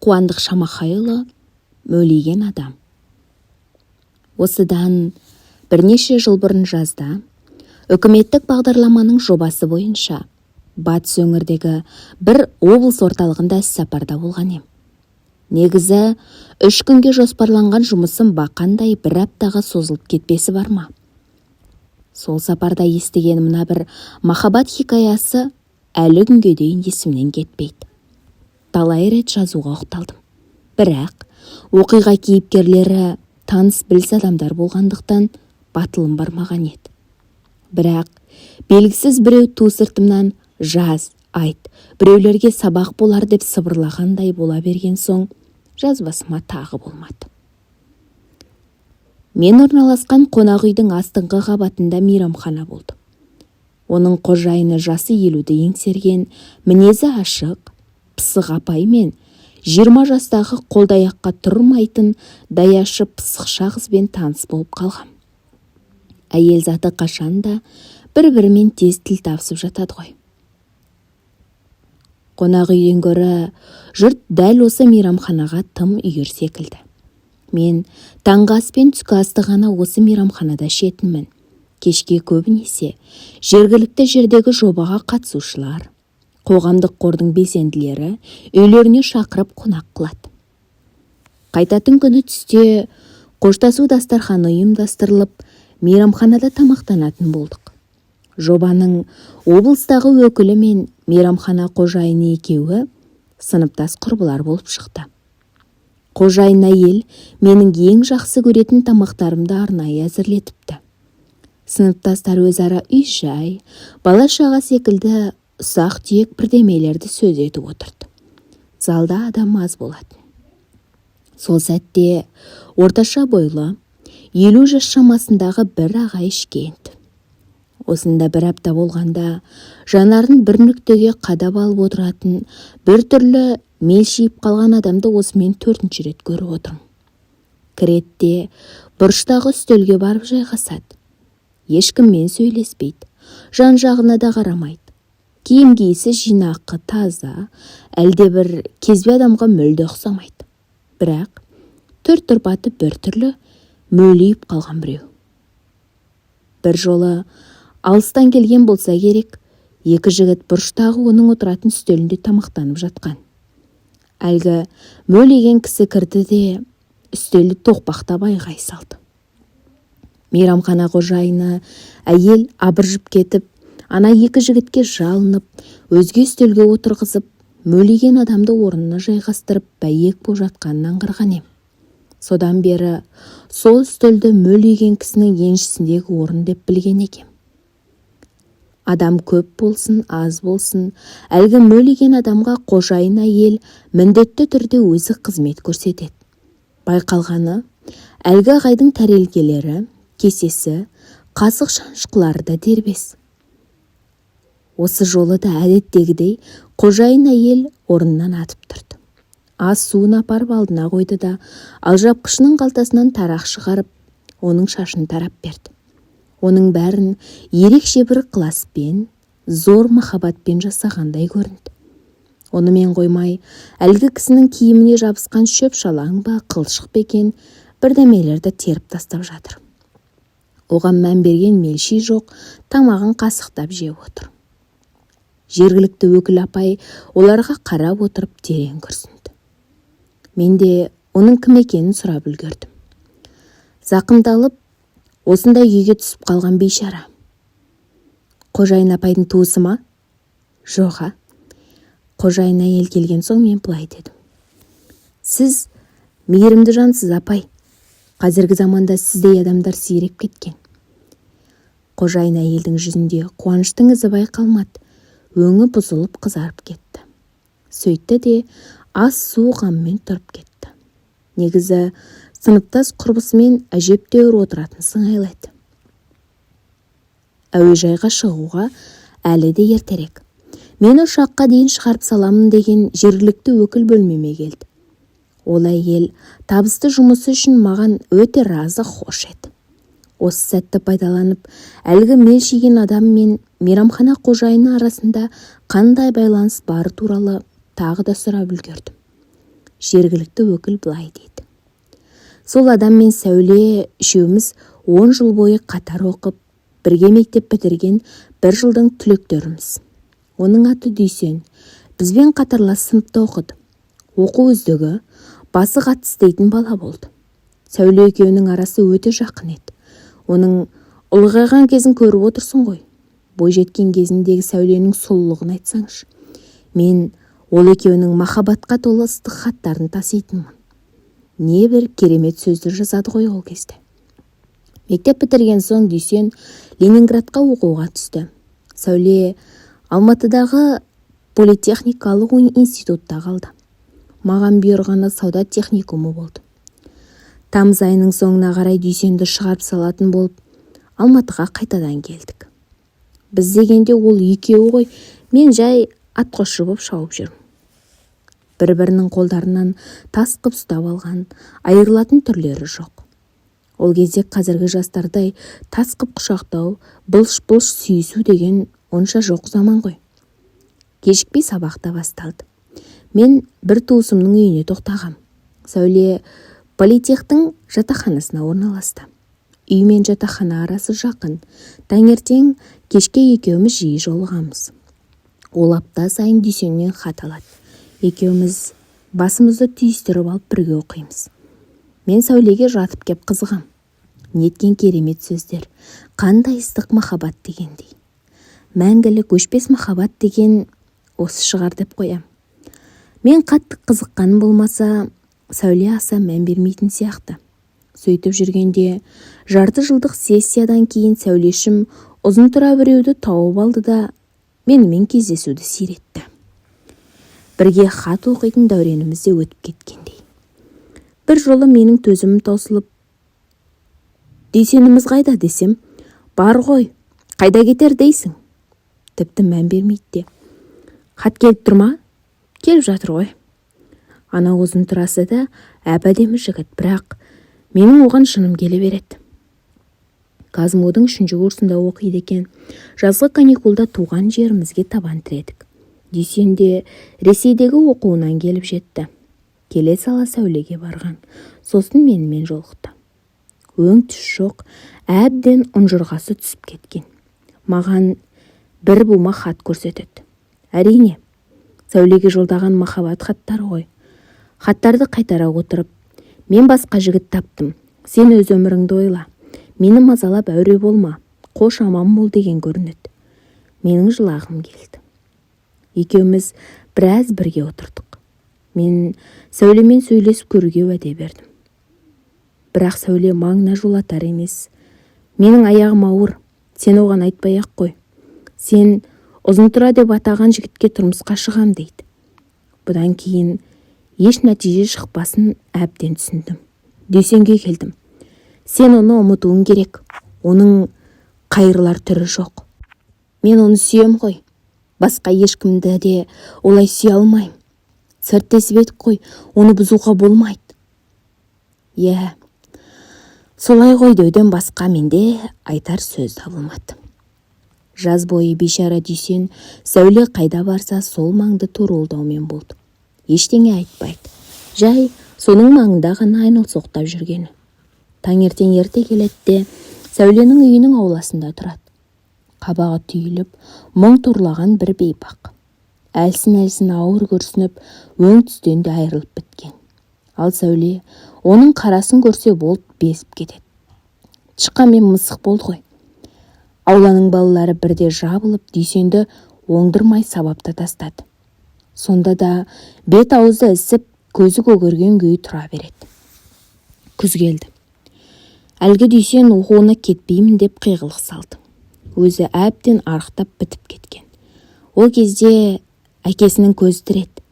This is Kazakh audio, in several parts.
Қуандық Шамахайұлы. Мөлиген адам. Осыдан бірнеше жыл бұрын жазда үкіметтік бағдарламаның жобасы бойынша батыс өңірдегі бір облыс орталығында іссапарда болған ем. Негізі 3 күнге жоспарланған жұмысым бақандай бір аптаға созылып кетпесі бар ма? Сол сапарда естіген мына бір махаббат хикаясы әлі күнге дейін есімнен кетпейді. Талай рет жазуға оқталдым, бірақ оқиға кейіпкерлері таныс-біліс адамдар болғандықтан, батылым бармаған еді. Бірақ белгісіз біреу ту сыртымнан: «Жаз, айт, біреулерге сабақ болар», – деп сыбырлағандай бола берген соң, жазбасыма тағы болмады. Мен орналасқан қонақ үйдің астыңғы қабатында мейрамхана болды. Оның қожайыны жасы 50-ді еңсерген, мінезі ашық, пысық апай мен 20 жастағы қолды-аяққа тұрмайтын даяшы пысықша қызбен таныс болып қалғам. Әйел заты қашанда бір-бірімен тез тіл табысып жатады ғой. Қонақ үйден гөрі жұрт дәл осы мейрамханаға тым үйір секілді. Мен таңғы ас пен түскі асты ғана осы мейрамханада ішетінмін. Кешке көбінесе жергілікті жердегі жобаға қатысушылар, қоғамдық қордың белсенділері үйлеріне шақырып, қонақ қылады. Қайтатын күні түсте қоштасу дастарханы ұйымдастырылып, мейрамханада тамақтанатын болдық. Жобаның облыстағы өкілі мен мейрамхана қожайыны екеуі сыныптас құрбылар болып шықты. Қожайын әйел менің ең жақсы көретін тамақтарымды арнайы әзірлетіпті. Сыныптастар өзара үй-жай, бала-шаға секілді ұсақ-түйек бірдемелерді сөз етіп отырды. Залда адам аз болатын. Сол сәтте орташа бойлы, 50 жас шамасындағы бір ағай ішке енді. Осында бір апта болғанда, жанарын бір нүктеге қадап алып отыратын бір түрлі мелшиіп қалған адамды осымен төртінші рет көріп отырмын. Кіреді де, бұрыштағы үстелге барып жайғасады. Ешкіммен сөйлеспейді, жан-жағына да қарамайды. Киім киісі жинақы, таза, әлде бір кезбе адамға мүлде ұқсамайды. Бірақ түр-тұрпаты бір түрлі мөлиіп қалған біреу. Бір жолы алыстан келген болса керек, екі жігіт бұрыштағы оның отыратын үстелінде тамақтанып жатқан. Әлгі мөлиген кісі кірді де, үстелді тоқпақтап айғай салды. Мейрамхана қожайыны әйел абыржып кетіп, ана екі жігітке жалынып, өзге үстелге отырғызып, мөлиген адамды орнына жайғастырып, бәйек боп жатқанын аңғарған ем. Содан бері сол үстелді мөлиген кісінің еншісіндегі орын деп білген екем. Адам көп болсын, аз болсын, әлгі мөлиген адамға қожайын әйел міндетті түрде өзі қызмет көрсетеді. Байқалғаны, әлгі ағайдың тәрелкелері, кесесі, қасық, шанышқылары да дербес. Осы жолы да әдеттегідей қожайын әйел орнынан атып тұрды. Ас суын апарып алдына қойды да, алжапқышының қалтасынан тарақ шығарып, оның шашын тарап берді. Оның бәрін ерекше бір ықыласпен, зор махаббатпен жасағандай көрінді. Онымен қоймай, әлгі кісінің киіміне жабысқан шөп-шалаң ба, қылшық па екен, бірдемелерді теріп тастап жатыр. Оған мән берген мелши жоқ, тамағын қасықтап жеп отыр. Жергілікті өкіл апай оларға қарап отырып, терең күрсінді. Мен де оның кім екенін сұрап үлгердім. Зақымдалып, осындай күйге түсіп қалған бейшара. Қожайын апайдың туысы ма? Жоға. Қожайын әйел келген соң, мен былай дедім: «Сіз мейірімді жансыз, апай. Қазіргі заманда сіздей адамдар сиреп кеткен». Қожайын әйелдің жүзінде қуаныштың ізі байқалмады, өңі бұзылып, қызарып кетті. Сөйтті де, ас-су қамымен тұрып кетті. Негізі сыныптас құрбысымен әжептәуір отыратын сыңайлы еді. Әуежайға шығуға әлі де ертерек. Мені ұшаққа дейін шығарып саламын деген жергілікті өкіл бөлмеме келді. Ол әйел табысты жұмысы үшін маған өте разы, хош еді. Осы сәтті пайдаланып, әлгі мелшиген адам мен мейрамхана қожайыны арасында қандай байланыс бары туралы тағы да сұрап үлгердім. Жергілікті өкіл былай дейді: «Сол адам мен Сәуле үшеуміз 10 жыл бойы қатар оқып, бірге мектеп бітірген бір жылдың түлектеріміз. Оның аты Дүйсен. Бізбен қатарлас сыныпта оқыды. Оқу үздігі, басы қатты істейтін бала болды. Сәуле екеуінің арасы өте жақын еді. Оның ұлғайған кезін көріп отырсың ғой. Бойжеткен кезіндегі Сәуленің сұлулығын айтсаңшы. Мен ол екеуінің махаббатқа толы ыстық хаттарын таситынмын. Небір керемет сөздер жазады ғой ол кезде. Мектеп бітірген соң Дүйсен Ленинградқа оқуға түсті. Сәуле Алматыдағы политехникалық институтта қалды. Маған бұйырғаны сауда техникумы болды. Тамыз айының соңына қарай Дүйсенді шығарып салатын болып, Алматыға қайтадан келдік. Біз дегенде, ол екеуі ғой, мен жай атқосшы боп шауып жүрмін. Бір-бірінің қолдарынан тас қып ұстап алған, айырылатын түрлері жоқ. Ол кезде қазіргі жастардай тас қып құшақтау, былш-былш сүйісу деген онша жоқ заман ғой. Кешікпей сабақ та басталды. Мен бір туысымның үйіне тоқтағам. Сәуле политехтің жатақханасына орналасты. Үй мен жатақхана арасы жақын. Таңертең, кешке екеуміз жиі жолығамыз. Ол апта сайын Дүйсеннен хат алады. Екеуміз басымызды түйістіріп алып, бірге оқимыз. Мен Сәулеге жатып кеп қызығам. Неткен керемет сөздер, қандай ыстық махаббат дегендей. Мәңгілік өшпес махаббат деген осы шығар деп қоям. Мен қатты қызыққаным болмаса, Сәуле аса мән бермейтін сияқты. Сөйтіп жүргенде, жарты жылдық сессиядан кейін Сәулешім ұзынтұра біреуді тауып алды да, менімен кездесуді сиретті. Бірге хат оқитын дәуреніміз де өтіп кеткендей. Бір жолы менің төзімім таусылып, «Дүйсеніміз қайда?» десем, «Бар ғой, қайда кетер дейсің? Тіпті мән бермейді де. Хат келіп тұр ма? Келіп жатыр ғой. Анау ұзынтұрасы да әп-әдемі жігіт, бірақ менің оған жыным келе береді. КазМУдың үшінші курсында оқиды екен. Жазғы каникулда туған жерімізге табан тіредік. Дүйсен де Ресейдегі оқуынан келіп жетті. Келе сала Сәулеге барған, сосын менімен жолықты. Өң-түс жоқ, әбден ұнжырғасы түсіп кеткен. Маған бір бума хат көрсетеді. Әрине, Сәулеге жолдаған махаббат хаттары ғой. Хаттарды қайтара отырып, «Мен басқа жігіт таптым, сен өз өміріңді ойла, мені мазалап әуре болма, қош, аман бол» деген көрінеді. Менің жылағым келді. Екеуміз біраз бірге отырдық. Мен Сәулемен сөйлесіп көруге уәде бердім. Бірақ Сәуле маңына жолатар емес. «Менің аяғым ауыр, сен оған айтпай-ақ қой. Сен ұзынтұра деп атаған жігітке тұрмысқа шығам» дейді. Бұдан кейін еш нәтиже шықпасын әбден түсіндім. Дүйсенге келдім. «Сен оны ұмытуың керек, оның қайырылар түрі жоқ». «Мен оны сүйем ғой. Басқа ешкімді де олай сүйе алмаймын. Серттесіп едік қой, оны бұзуға болмайды». «Иә, солай ғой» деуден басқа менде айтар сөз табылмады. Жаз бойы бейшара Дүйсен Сәуле қайда барса, сол маңды торуылдаумен болды. Ештеңе айтпайды, жай соның маңында ғана айналсоқтап жүргені. Таңертең ерте келеді де, Сәуленің үйінің ауласында тұрады. Қабағы түйіліп, мұң торлаған бір бейбақ. Әлсін-әлсін ауыр күрсініп, өң-түстен де айырылып біткен. Ал Сәуле оның қарасын көрсе болды, безіп кетеді. Тышқан мен мысық болды ғой. Ауланың балалары бірде жабылып, Дүйсенді оңдырмай сабап та тастады. Сонда да бет-аузы ісіп, көзі көгерген күйі тұра береді. Күз келді. Әлгі Дүйсен оқуына кетпеймін деп қиғылық салды. Өзі әбден арықтап бітіп кеткен. Ол кезде әкесінің көзі тірі еді.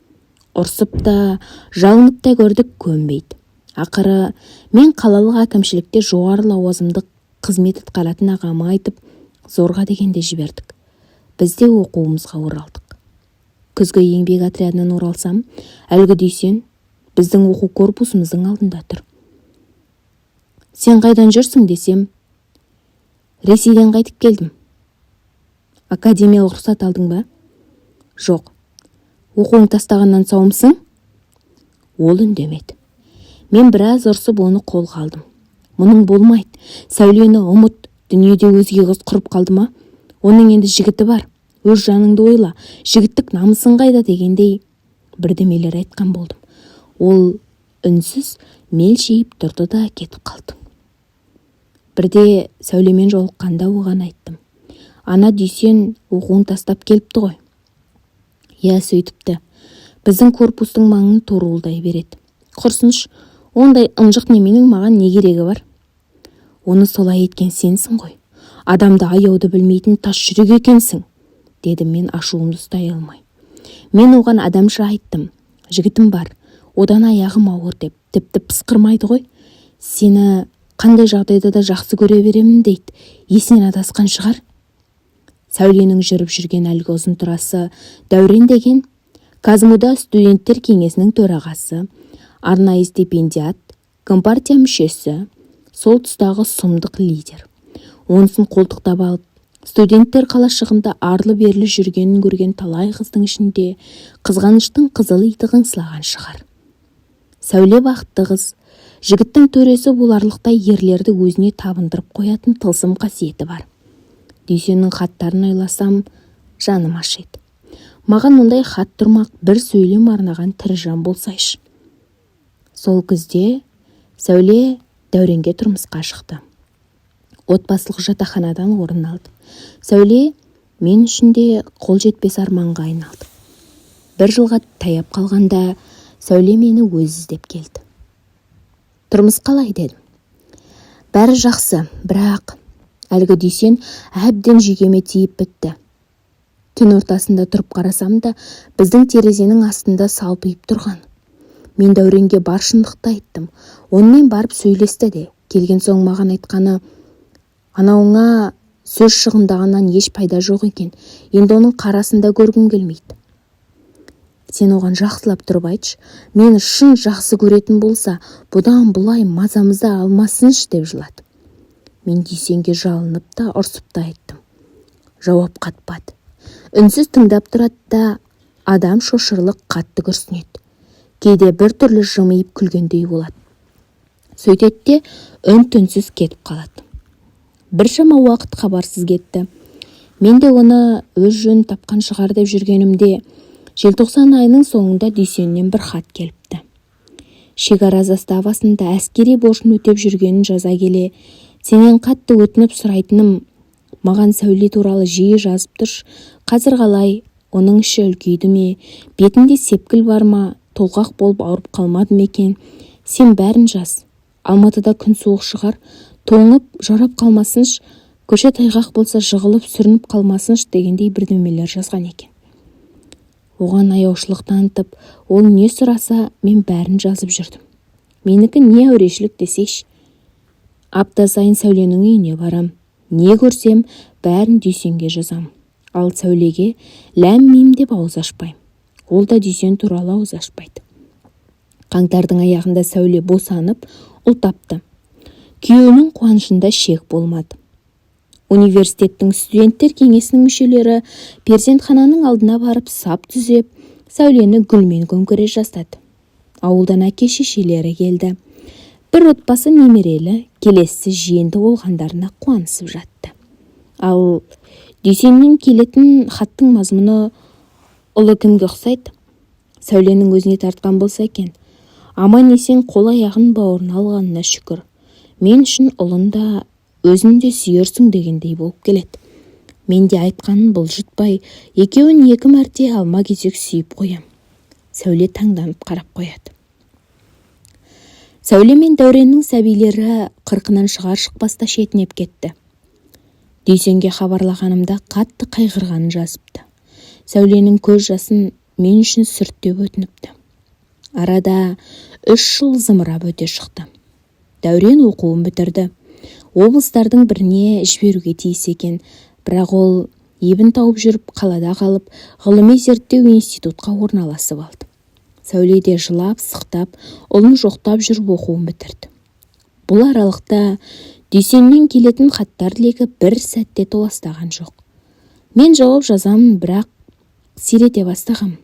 Ұрсып та, жалынып та көрдік, көнбейді. Ақыры мен қалалық әкімшілікте жоғары лауазымды қызмет атқаратын ағама айтып, зорға дегенде жібердік. Біз де оқуымызға оралдық. Күзгі еңбек отрядынан оралсам, әлгі Дүйсен біздің оқу корпусымыздың алдында тұр. «Сен қайдан жүрсің?» десем, «Ресейден қайтып келдім». «Академиялық рұқсат алдың ба?» «Жоқ». «Оқуыңды тастағаннан саумысың?» Ол үндемеді. Мен біраз ұрсып, оны қолға алдым. Мұның болмайды, Сәулені ұмыт. Дүниеде өзге қыз құрып қалды ма? Оның енді жігіті бар. Өз жаныңды ойла, жігіттік намысың қайда дегендей бірдемелер айтқан болдым. Ол үнсіз мелшиіп тұрды да кетіп қалды. Бірде Сәулемен жолыққанда оған айттым: «Ана Дүйсен оқуын тастап келіпті ғой». «Иә, сөйтіпті. Біздің корпустың маңын торуылдай береді. Құрсыншы, ондай ынжық неменің маған не керегі бар?» «Оны солай еткен сенсің ғой. Адамды аяуды білмейтін тас жүрек екенсің», – дедім мен ашуымды ұстай алмай. Мен оған адамша айттым, жігітім бар, одан аяғым ауыр деп. Тіпті пысқырмайды ғой. Сені қандай жағдайда да жақсы көре беремін дейді. Есінен адасқан шығар. Сәуленің жүріп жүрген әлгі ұзынтұрасы Дәурен деген КазМУда студенттер кеңесінің төрағасы, арнайы стипендиат, компартия мүшесі, сол тұстағы сұмдық лидер. Онысын қолтықтап алып, студенттер қалашығында арлы-берлі жүргенін көрген талай қыздың ішінде қызғаныштың қызыл иті қыңсылаған шығар. Сәуле бақытты қыз. Жігіттің төресі боларлықтай ерлерді өзіне табындырып қоятын тылсым қасиеті бар. Дүйсеннің хаттарын ойласам, жаным ашиды. Маған ондай хат тұрмақ бір сөйлем арнаған тірі жан болсайшы. Сол күзде Сәуле Дәуренге тұрмысқа шықты. Отбасылық жатақханадан орын алды. Сәуле мен үшін де қол жетпес арманға айналды. Бір жылға таяп қалғанда Сәуле мені өзі іздеп келді. «Тұрмыс қалай?» – дедім. «Бәрі жақсы, бірақ әлгі Дүйсен әбден жүйкеме тиіп бітті. Түн ортасында тұрып қарасам да, біздің терезенің астында салпиып тұрған». Мен Дәуренге бар шындықты айттым. Онымен барып сөйлесті де, келген соң маған айтқаны: «Анауыңа сөз шығындағаннан еш пайда жоқ екен. Енді оның қарасын да көргім келмейді. Сен оған жақсылап тұрып айтшы, мені шын жақсы көретін болса, бұдан бұлай мазамызды алмасыншы», – деп жылады. Мен Дүйсенге жалынып та, ұрсып та айттым. Жауап қатпады. Үнсіз тыңдап тұрады да, адам шошырлық қатты күрсінеді. Кейде бір түрлі жымиып күлгендей болады. Сөйтеді де үн-түнсіз кетіп қалады. Біршама уақыт хабарсыз кетті. Мен де оны өз жөнін тапқан шығар деп жүргенімде, желтоқсан айының соңында Дүйсеннен бір хат келіпті. Шекара заставасында әскери борышын өтеп жүргенін жаза келе: «Сенен қатты өтініп сұрайтыным, маған Сәуле туралы жиі жазып тұршы. Қазір қалай, оның іші үлкейді ме, бетінде сепкіл бар ма, толғақ болып ауырып қалмады ма екен? Сен бәрін жаз. Алматыда күн суық шығар, тоңып жаурап қалмасыншы, көше тайғақ болса, жығылып сүрініп қалмасыншы», – дегендей бірдемелер жазған екен. Оған аяушылық танытып, ол не сұраса, мен бәрін жазып жүрдім. Менікі не әурешілік десейші. Апта сайын Сәуленің үйіне барам. Не көрсем, бәрін Дүйсенге жазам. Ал Сәулеге ләм-мим деп ауыз ашпаймын. Ол да Дүйсен туралы ауыз ашпайды. Қаңтардың аяғында Сәуле босанып, ұл тапты. Күйеуінің қуанышында шек болмады. Университеттің студенттер кеңесінің мүшелері перзентхананың алдына барып, сап түзеп, Сәулені гүлмен көмкере жаздады. Ауылдан әке-шешелері келді. Бір отбасы немерелі, келесісі жиенді болғандарына қуанысып жатты. Ал Дүйсеннен келетін хаттың мазмұны: «Ұлы кімге ұқсайды? Сәуленің өзіне тартқан болса екен. Аман-есен қол-аяғын бауырына алғанына шүкір. Мен үшін ұлын да, өзін де сүйерсің», – дегендей болып келеді. Мен де айтқанын бұлжытпай, екеуін екі мәрте алма-кезек сүйіп қоям. Сәуле таңданып қарап қояды. Сәуле мен Дәуреннің сәбилері қырқынан шығар-шықпаста шетінеп кетті. Дүйсенге хабарлағанымда қатты қайғырғанын жазыпты. Сәуленің көз жасын мен үшін сүрт деп өтініпті. Арада 3 жыл зымырап өте шықты. Дәурен оқуын бітірді. Облыстардың біріне жіберуге тиіс екен, бірақ ол ебін тауып жүріп қалада қалып, ғылыми зерттеу институтқа орналасып алды. Сәуле де жылап-сықтап, ұлын жоқтап жүріп оқуын бітірді. Бұл аралықта Дүйсеннен келетін хаттар легі бір сәтте толастаған жоқ. Мен жауап жазамын, бірақ сирете бастағам.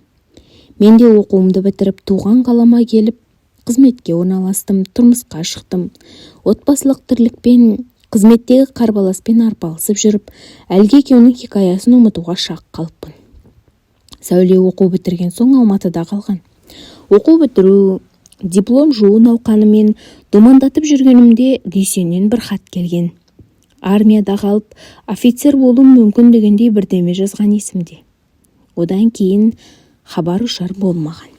Мен де оқуымды бітіріп, туған қалама келіп Қызметке орналастым, тұрмысқа шықтым. Отбасылық тірлікпен, қызметтегі қарбаласпен арпалысып жүріп, әлгі екеуінің хикаясын ұмытуға шақ қалыппын. Сәуле оқу бітірген соң Алматыда қалған. Оқу бітіру, диплом жуу науқанымен думандатып жүргенімде Дүйсеннен бір хат келген. Армияда қалып, офицер болуым мүмкін дегендей бірдеме жазған есімде. Одан кейін хабар-ошар болмаған.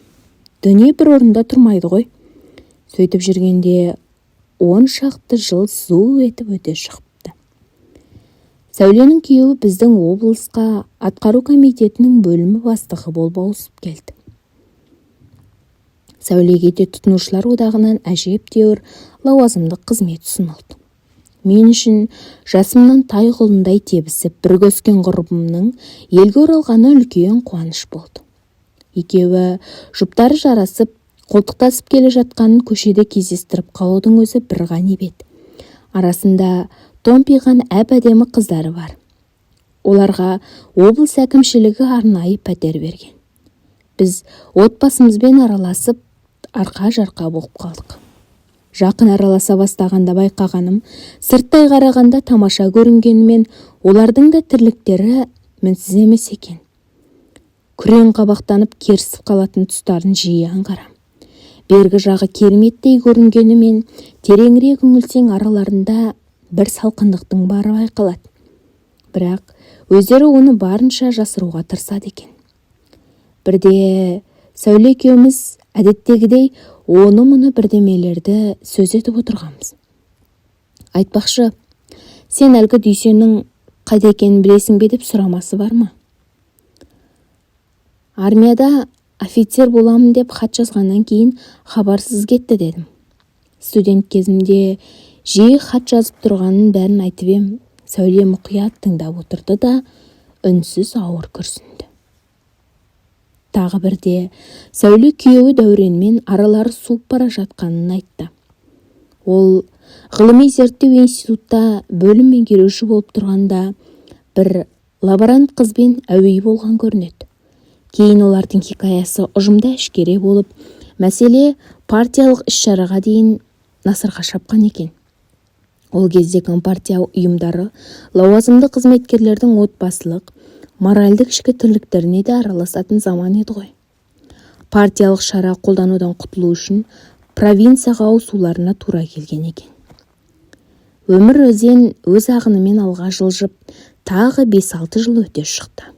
Дүние бір орында тұрмайды ғой. Сөйтіп жүргенде 10 шақты жыл зу етіп өте шығыпты. Сәуленің күйеуі біздің облысқа атқару комитетінің бөлімі бастығы болып ауысып келді. Сәулеге де тұтынушылар одағынан әжептәуір лауазымдық қызмет ұсынылды. Мен үшін жасымнан тай құлындай тебісіп бірге өскен құрбымның елге оралғаны үлкен қуаныш болды. Екеуі жұптары жарасып, қолтықтасып келе жатқанын көшеде кездестіріп қалудың өзі бір ғанибет. Арасында томпиған әп-әдемі қыздары бар. Оларға облыс әкімшілігі арнайы пәтер берген. Біз отбасымызбен араласып, арқа-жарқа болып қалдық. Жақын араласа бастағанда байқағаным, сырттай қарағанда тамаша көрінгенімен, олардың да тірліктері мінсіз емес екен. Күрең қабақтанып керісіп қалатын тұстарын жиі аңғарам. Бергі жағы кереметтей көрінгенімен, тереңірек үңілсең, араларында бір салқындықтың бары байқалады. Бірақ өздері оны барынша жасыруға тырысады екен. Бірде Сәуле екеуміз әдеттегідей оны-мұны бірдемелерді сөз етіп отырғанбыз. «Айтпақшы, сен әлгі Дүйсеннің қайда екенін білесің бе?» деп сұрамасы бар ма? «Армияда офицер боламын деп хат жазғаннан кейін хабарсыз кетті», — дедім. Студент кезімде жиі хат жазып тұрғанын бәрін айтып ем, Сәуле мұқият тыңдап отырды да, үнсіз ауыр күрсінді. Тағы бірде Сәуле күйеуі Дәуренмен аралары суып бара жатқанын айтты. Ол ғылыми зерттеу институтта бөлім меңгеруші болып тұрғанда бір лаборант қызбен әуей болған көрінеді. Кейін олардың хикаясы ұжымда әшкере болып, мәселе партиялық іс-шараға дейін насырға шапқан екен. Ол кезде компартия ұйымдары лауазымды қызметкерлердің отбасылық, моральдік ішкі тірліктеріне де араласатын заман еді ғой. Партиялық шара қолданудан құтылу үшін провинцияға ауысуларына тура келген екен. Өмір өзен өз ағынымен алға жылжып, тағы 5-6 жыл өте шықты.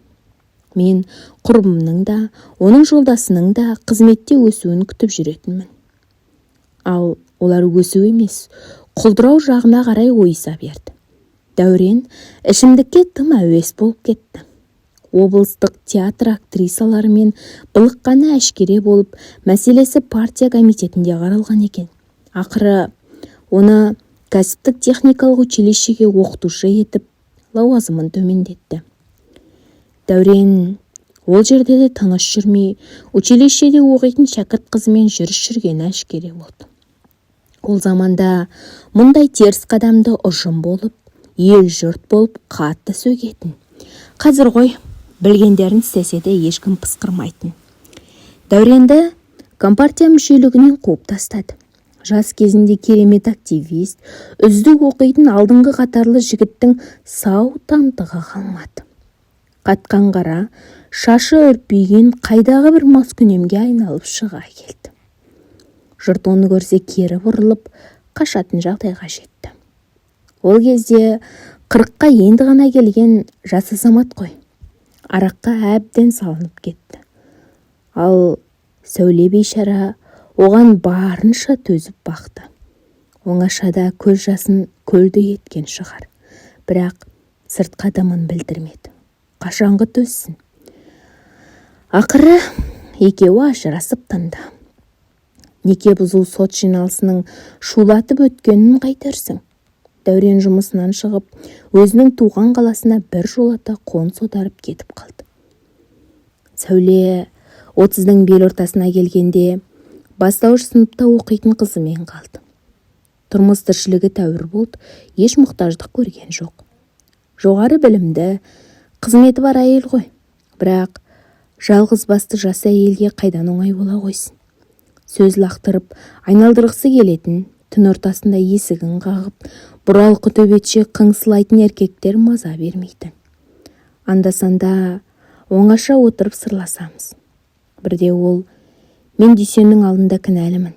Мен құрбымның да, оның жолдасының да қызметте өсуін күтіп жүретінмін. Ал олар өсу емес, құлдырау жағына қарай ойыса берді. Дәурен ішімдікке тым әуес болып кетті. Облыстық театр актрисаларымен былыққаны әшкере болып, мәселесі партия комитетінде қаралған екен. Ақыры оны кәсіптік техникалық училищеге оқытушы етіп, лауазымын төмендетті. Дәурен ол жерде де тыныш жүрмей, училищеде оқитын шәкірт қызымен жүріс жүргені әшкере болды. Ол заманда мұндай теріс қадамды ұжым болып, ел-жұрт болып қатты сөгетін. Қазір ғой, білгендерін істесе де ешкім пысқырмайтын. Дәуренді компартия мүшелігінен қуып тастады. Жас кезінде керемет активист, үздік оқитын алдыңғы қатарлы жігіттің сау тамтығы қалмады. Қатқан қара, шашы үрпиген қайдағы бір маскүнемге айналып шыға келді. Жұрт оны көрсе кері бұрылып қашатын жағдайға жетті. Ол кезде 40-қа енді ғана келген жас азамат қой. Араққа әбден салынып кетті. Ал Сәуле бейшара оған барынша төзіп бақты. Оңашада көз жасын көлдей еткен шығар. Бірақ сыртқа дымын білдірмеді. Қашанғы төзсін? Ақыры екеуі ажырасып тынды. Неке бұзу сот жиналысының шулатып өткенін қайтерсің? Дәурен жұмысынан шығып, өзінің туған қаласына бір жолата қоныс аударып кетіп қалды. Сәуле 30-дың бел ортасына келгенде бастауыш сыныпта оқитын қызымен қалды. Тұрмыс тіршілігі тәуір болды, еш мұқтаждық көрген жоқ. Жоғары білімді, қызметі бар әйел ғой. Бірақ жалғыз басты жас әйелге қайдан оңай бола қойсын? Сөз лақтырып, айналдырғысы келетін, түн ортасында есігін қағып, бұралқы төбетше қыңсылайтын еркектер маза бермейтін. Анда-санда оңаша отырып сырласамыз. Бірде ол: «Мен Дүйсеннің алдында кінәлімін.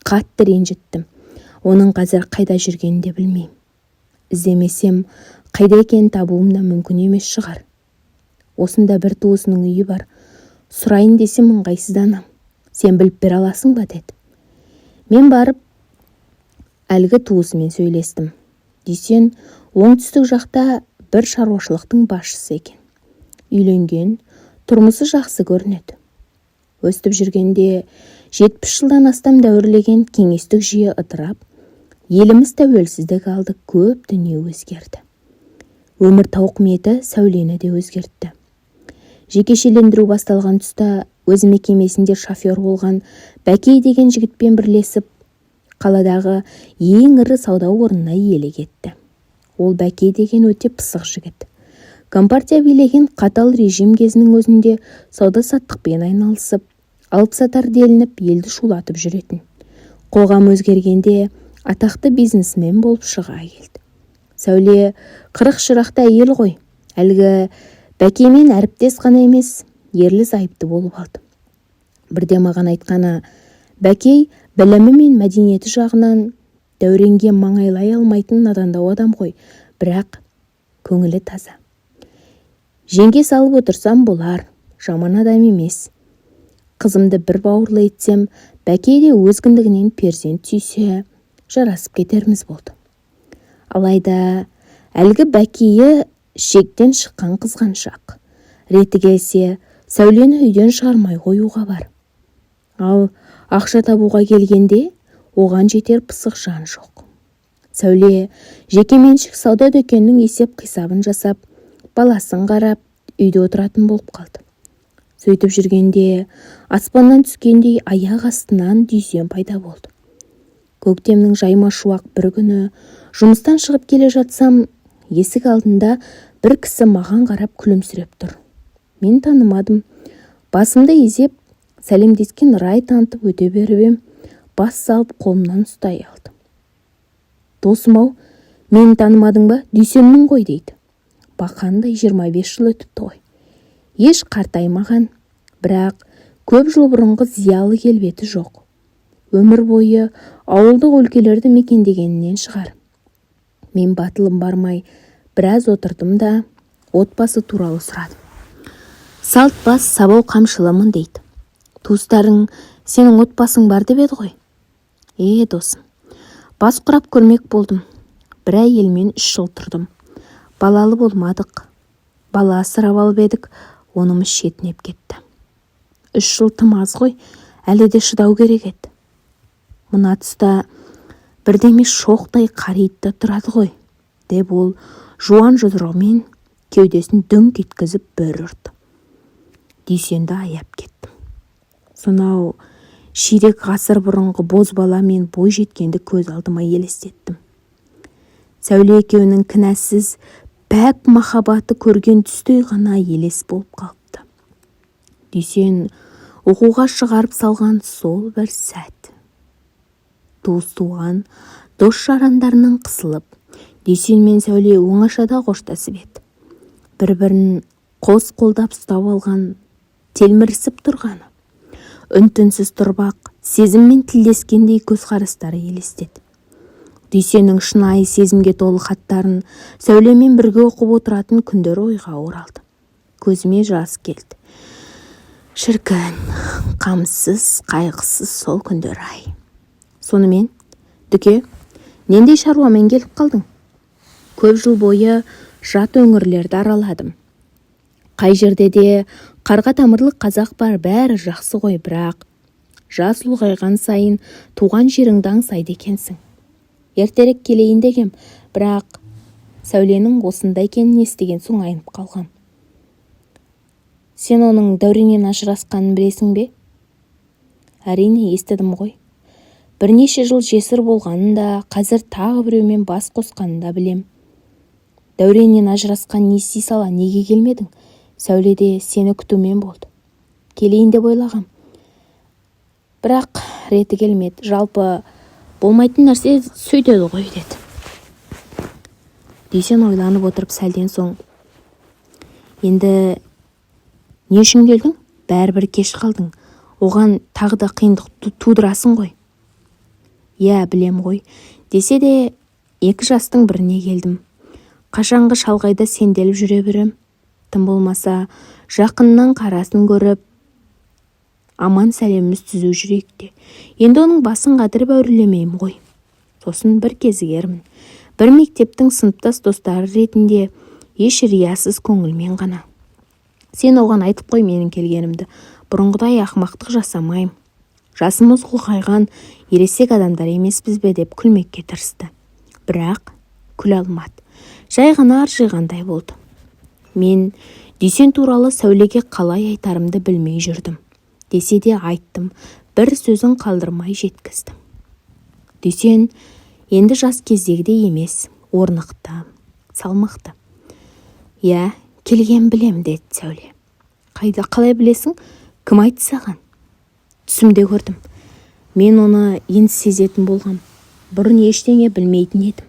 Қатты ренжіттім. Оның қазір қайда жүргенін де білмеймін. Іздемесем, қайда екенін табуым да мүмкін емес шығар. Осында бір туысының үйі бар. Сұрайын десем, ыңғайсызданам. Сен біліп бере аласың ба?» – деді. Мен барып әлгі туысымен сөйлестім. Дүйсен оңтүстік жақта бір шаруашылықтың басшысы екен. Үйленген, тұрмысы жақсы көрінеді. Өстіп жүргенде 70 жылдан астам дәуірлеген кеңестік жүйе ыдырап, еліміз тәуелсіздік алды, көп дүние өзгерді. Өмір тауқыметі Сәулені де өзгертті. Жекешелендіру басталған тұста өз мекемесінде шофер болған Бәкей деген жігітпен бірлесіп, қаладағы ең ірі сауда орнына иелік етті. Ол Бәкей деген өте пысық жігіт. Компартия билеген қатал режим кезінің өзінде сауда-саттықпен айналысып, алыпсатар делініп, елді шулатып жүретін. Қоғам өзгергенде атақты бизнесмен болып шыға келді. Сәуле 40 шырақты әйел ғой, әлгі Бәкеймен әріптес қана емес, ерлі-зайыпты болып алды. Бірде маған айтқаны: «Бәкей білімі мен мәдениеті жағынан Дәуренге маңайлай алмайтын надандау адам ғой, бірақ көңілі таза. Жеңге салып отырсам болар, жаман адам емес. Қызымды бір бауырлы етсем, Бәкей де өз кіндігінен перзент сүйсе, жарасып кетерміз болды». Алайда әлгі Бәкейі шектен шыққан қызғаншақ. Реті келсе, Сәулені үйден шығармай қоюға бар. Ал ақша табуға келгенде оған жетер пысық жан жоқ. Сәуле жекеменшік сауда дүкенінің есеп-қисабын жасап, баласын қарап, үйде отыратын болып қалды. Сөйтіп жүргенде аспаннан түскендей аяқ астынан Дүйсен пайда болды. Көктемнің жайма шуақ бір күні жұмыстан шығып келе жатсам, есік алдында бір кісі маған қарап күлімсіреп тұр. Мен танымадым. Басымды изеп, сәлемдескен рай танытып өте беріп ем, бас салып қолымнан ұстай алды. «Досым-ау, мені танымадың ба? Дүйсенмін ғой», – дейді. Бақандай 25 жыл өтіпті ғой. Еш қартаймаған, бірақ көп жыл бұрынғы зиялы келбеті жоқ. Өмір бойы ауылдық өлкелерді мекендегенінен шығар. Мен батылым бармай біраз отырдым да, отбасы туралы сұрадым. «Салт бас, сабау қамшылымын», – дейді. «Туыстарың сенің отбасың бар деп еді ғой?» «Е, досым, бас құрап көрмек болдым. Бір әйелмен 3 жыл тұрдым. Балалы болмадық. Бала асырап алып едік, онымыз шетінеп кетті. 3 жыл тым аз ғой, әлі де шыдау керек еді. Мына тұста бірдеме шоқтай қариды да тұрады ғой», – деп ол жуан жұдырығымен кеудесін дүңк еткізіп бір ұрды. Дүйсенді аяп кеттім. Сонау ширек ғасыр бұрынғы бозбала мен бойжеткенді көз алдыма елестеттім. Сәуле екеуінің кінәсіз пәк махаббаты көрген түстей ғана елес болып қалыпты. Дүйсен оқуға шығарып салған сол бір сәт. Туыс-туған, дос-жарандарынан қысылып, Дүйсен мен Сәуле оңашада қоштасып еді. Бір-бірін қос қолдап ұстап алған, телмірісіп тұрғаны. Үн-түнсіз тұрып-ақ, сезіммен тілдескендей көзқарастары елестеді. Дүйсеннің шынайы сезімге толы хаттарын Сәулемен бірге оқып отыратын күндер ойға оралды. Көзіме жас келді. Шіркін, қамсыз, қайғысыз сол күндер-ай. «Сонымен, Дүке, нендей шаруамен келіп қалдың?» «Көп жыл бойы жат өңірлерді араладым. Қай жерде де қарға тамырлы қазақ бар, бәрі жақсы ғой, бірақ жас ұлғайған сайын туған жеріңді аңсайды екенсің. Ертерек келейін дегем, бірақ Сәуленің осында екенін естіген соң айнып қалғам. Сен оның Дәуреннен ажырасқанын білесің бе?» «Әрине, естідім ғой. Бірнеше жыл жесір болғанын да, қазір тағы біреумен бас қосқанын да білем. Дәуреннен ажырасқанын ести сала неге келмедің? Сәуле де сені күтумен болды». «Келейін деп ойлағам, бірақ Реті келмеді. Жалпы, болмайтын нәрсе сөйтеді ғой, деді Дүйсен ойланып отырып сәлден соң. Енді не үшін келдің? Бәрібір кеш қалдың. Оған тағы да қиындық тудырасың ғой. Иә, білем ғой. Десе де, екі жастың біріне келдім. Қашанғы шалғайда сенделіп жүре берем? Тым болмаса, жақыннан қарасын көріп, аман-сәлеміміз түзу жүрейік те. Енді оның басын қатырып әурелемеймін ғой. Сосын бір кезігермін. Бір мектептің сыныптас достары ретінде, еш риясыз көңілмен ғана. Сен оған айтып қой менің келгенімді. Бұрынғыдай ақымақтық жасамаймын. Жасымыз ұлғайған ересек адамдар емеспіз бе, деп күлмекке тырысты. Бірақ күле алмады. Жай ғана ыржиғандай болды. Мен Дүйсен туралы Сәулеге қалай айтарымды білмей жүрдім. Десе де айттым. Бір сөзін қалдырмай жеткіздім. Дүйсен енді жас кездегідей емес, орнықты, салмақты. Иә, келген білем, деді Сәуле. Қайда, қалай білесің? Кім айтты саған? Түсімде көрдім. Мен оны енді сезетін болғам. Бұрын ештеңе білмейтін едім.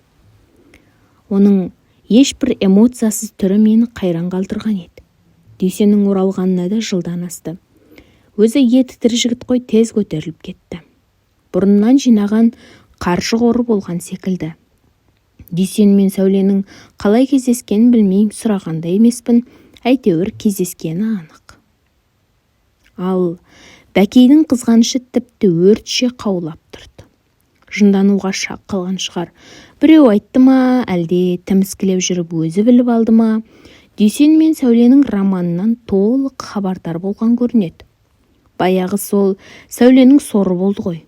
Оның ешбір эмоциясыз түрі мені қайран қалдырған еді. Дүйсеннің оралғанына да жылдан асты. Өзі еті тірі жігіт қой, тез көтеріліп кетті. Бұрыннан жинаған қаржы қоры болған секілді. Дүйсен мен Сәуленің қалай кездескенін білмеймін, сұраған да емеспін. Әйтеуір кездескені анық. Ал Бәкейдің қызғанышы тіпті өртше қаулап тұрды. Жындануға шақ қалған шығар. Біреу айтты ма, әлде тіміскілеп жүріп өзі біліп алды ма, Дүйсен мен Сәуленің романынан толық хабардар болған көрінеді. Баяғы сол Сәуленің соры болды ғой.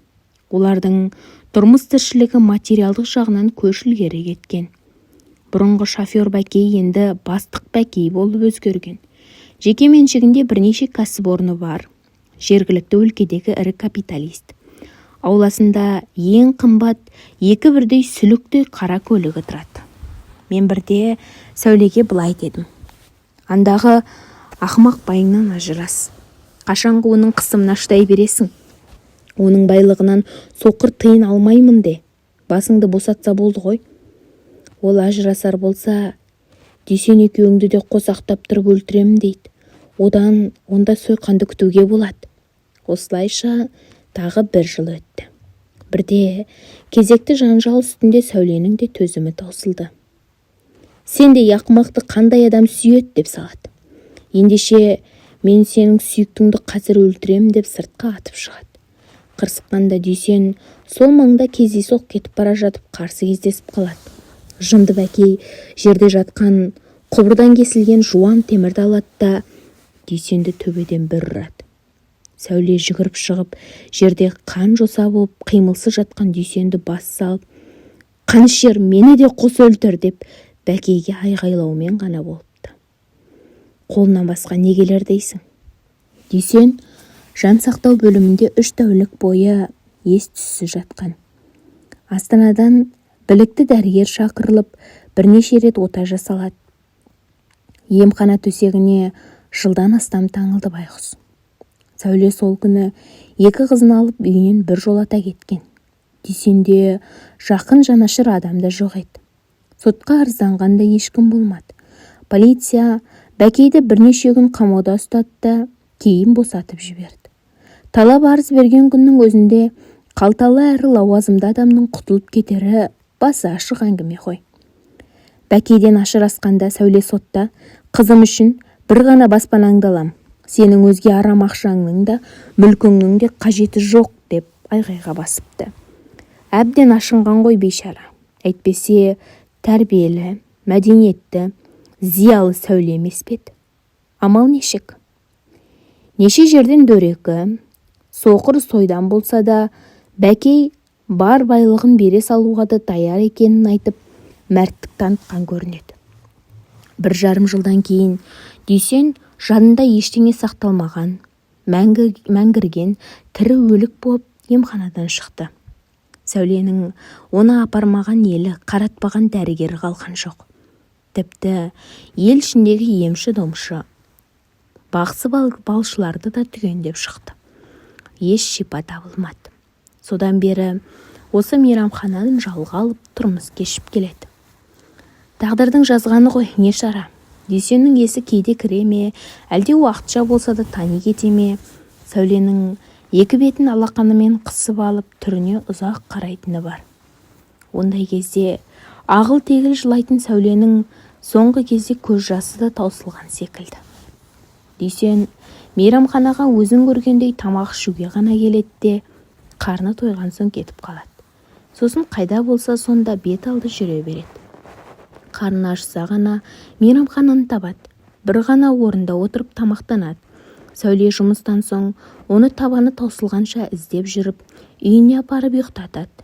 Олардың тұрмыс тіршілігі материалдық жағынан көш ілгері кеткен. Бұрынғы шофер Бәкей енді бастық Бәкей болып өзгерген. Жеке меншігінде бірнеше кәсіпорны бар жергілікті өлкедегі ірі капиталист. Ауласында ең қымбат екі бірдей сүліктей қара көлігі тұрады. Мен бірде Сәулеге былай дедім: «Андағы ақымақ байыңнан ажырас. Қашанғы оның қысымына шыдай бересің? Оның байлығынан соқыр тиын алмаймын де, басыңды босатса болды ғой. Ол ажырасар болса, Дүйсен екеуіңді де қосақтап тұрып өлтіремін дейді. Одан онда сойқанды күтуге болады». Осылайша тағы бір жыл өтті. Бірде кезекті жанжал үстінде Сәуленің де төзімі таусылды. «Сендей ақымақты қандай адам сүйеді?» деп салады. «Ендеше, мен сенің сүйіктіңді қазір өлтіремін», – деп сыртқа атып шығады. Қырсыққанда Дүйсен сол маңда кездейсоқ кетіп бара жатып қарсы кездесіп қалады. Жынды Бәкей жерде жатқан құбырдан кесілген жуан темірді алады да, Дүйсенді төбеден бір ұрады. Сәуле жүгіріп шығып, жерде қан жоса болып қимылсыз жатқан Дүйсенді бас салып, «Қанішер, мені де қос өлтір!» деп Бәкейге айғайлаумен ғана болыпты. Қолынан басқа не келер дейсің? Дүйсен жан сақтау бөлімінде 3 тәулік бойы ес-түссіз жатқан. Астанадан білікті дәрігер шақырылып, бірнеше рет ота жасалады. Емхана төсегіне жылдан астам таңылды байғұс. Сәуле сол күні екі қызын алып, үйінен бір жолата кеткен. Дүйсенде жақын жанашыр адам да жоқ еді. Сотқа арызданған да ешкім болмады. Полиция Бәкейді бірнеше күн қамауда ұстады да, кейін босатып жіберді. Талап арыз берген күннің өзінде қалталы әрі лауазымды адамның құтылып кетері басы ашық әңгіме ғой. Бәкейден ажырасқанда Сәуле сотта: «Қызым үшін бір ғана баспанаңды алам, сенің өзге арам ақшаңның да, мүлкіңнің де қажеті жоқ», – деп айғайға басыпты. Әбден ашынған ғой бейшара. Әйтпесе тәрбиелі, мәдениетті, зиялы Сәуле емес пе еді? Амал нешік, неше жерден дөрекі, соқыр сойдан болса да, Бәкей бар байлығын бере салуға да даяр екенін айтып, мәрттік танытқан көрінеді. 1,5 жылдан кейін Дүйсен жанында ештеңе сақталмаған, мәңгірген тірі өлік болып емханадан шықты. Сәуленің оны апармаған елі, қаратпаған дәрігері қалған жоқ. Тіпті ел ішіндегі емші-домшы, бақсы-балшыларды да түгендеп шықты. Еш шипа табылмады. Содан бері осы мейрамхананы жалға алып, тұрмыс кешіп келеді. Тағдырдың жазғаны ғой, не шара. Дүйсеннің есі кейде кіре ме, әлде уақытша болса да тани кете ме, Сәуленің екі бетін алақанымен қысып алып, түріне ұзақ қарайтыны бар. Ондай кезде ағыл-тегіл жылайтын Сәуленің соңғы кезде көз жасы да таусылған секілді. Дүйсен мейрамханаға өзін көргендей тамақ ішуге ғана келеді де, қарны тойған соң кетіп қалады. Сосын қайда болса, сонда бет алды жүре береді. Қарны ашса ғана мейрамхананы табады, бір ғана орында отырып тамақтанады. Сәуле жұмыстан соң оны табаны таусылғанша іздеп жүріп, үйіне апарып ұйықтатады.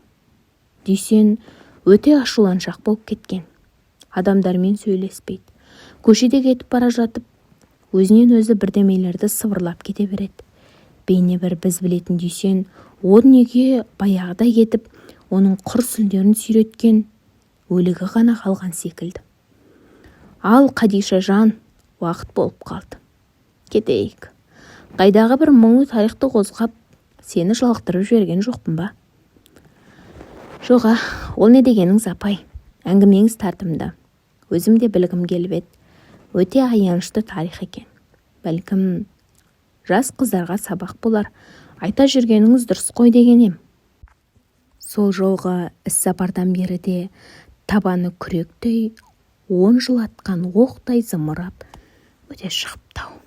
Дүйсен өте ашуланшақ болып кеткен. Адамдармен сөйлеспейді. Көшеде кетіп бара жатып, өзінен өзі бірдемелерді сыбырлап кете береді. Бейне бір біз білетін Дүйсен о дүниеге баяғыда кетіп, оның құр сүлдерін сүйреткен өлігі ғана қалған секілді. Ал, Қадишажан, уақыт болып қалды, кетейік. Қайдағы бір мұңлы тарихты қозғап, сені жалықтырып жіберген жоқпын ба? Жоға, ол не дегеніңіз, апай? Әңгімеңіз тартымды. Өзім де білгім келіп еді. Өте аянышты тарих екен. Бәлкім, жас қыздарға сабақ болар, айта жүргеніңіз дұрыс қой деген ем. Сол жолғы іссапардан бері де табаны күректей 10 жыл атқан оқтай зымырап өте шығыпты-ау.